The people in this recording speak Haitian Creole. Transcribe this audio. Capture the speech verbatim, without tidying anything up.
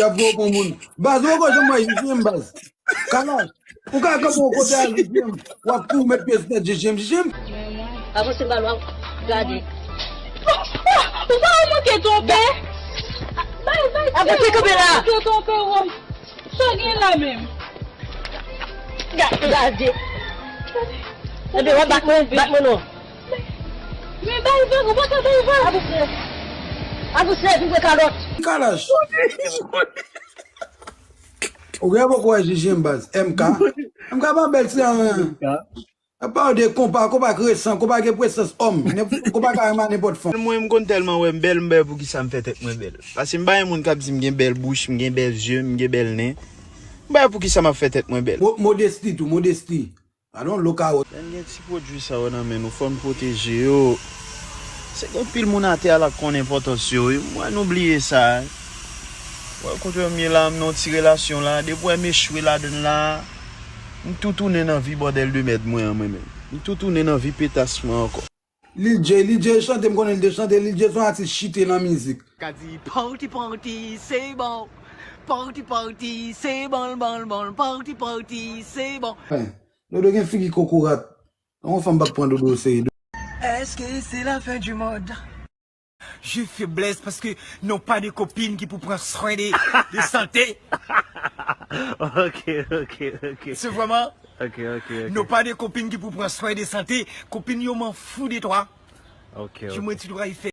Y ap voye pou moun. Baz, ou poko janm wè J J M, baz. Kalash, ou ka kanpe yon kote a J J M, w ap kouri met pye sou tèt J J M, J J M. Avanse m ba l, w ap gade. Ou pa manke twonpe. Bay, bay, avanse kanpe la. Manke twonpe, wòm. Sa gen la menm? Ga-, gade. Ebyen, w ap bat mwen, bat mwen non. Men bay vag, ou pa ka bay vag. Avanse. Avanse, vin pran kalòt. Kalash. Ou gen poko wè J J M baz. M K. M K pa bèl se an. Ap pale de konpa, konpa k resan, konpa gen presans òm. Nenpòt konpa ka renmen nenpòt fanm. Mwen, m konn tèlman wè m bèl, m bay poukisa m fè tèt mwen bèl. Paske m pa yon moun k ap di m gen bèl bouch, m gen bèl zye, m gen bèl nen. M bay poukisa m ap fè tèt mwen bèl. Mo-, modesti tou, modesti. I don't look out. Lè n gen ti pwodui sa yo nan men nou, fò n pwoteje yo. Se gen anpil moun atè a la k konn enpòtans yo, wi. M wè nou bliye sa. Wè kote m ye la, m nan yon ti relasyon la. Depi w wè m echwe ladann la, m tou tounen nan vi bòdèl de mèd mwen an, mwen menm. M tou tounen nan vi petas mwen ankò. Lil Jay, Lil Jay chante, m konnen l te chante. Lil Jay se yon atis chite nan mizik. Ka di, party, party, se bon. Party, party, se bon, bon, bon. Party, party, se bon. Dodo gen figi kokorat. Yon fanm p ap pran Dodo oseye. Est-ce que c'est la fin du monde? Je fais blesse parce que non pas de copine qui pour prendre soin de, de santé. Ok, ok, ok. C'est vraiment. Ok, ok, ok. Non pas de copine qui pour prendre soin de santé. Copine, yo m'en fous de toi. Ok, ok. Du moins, tu devras y faire.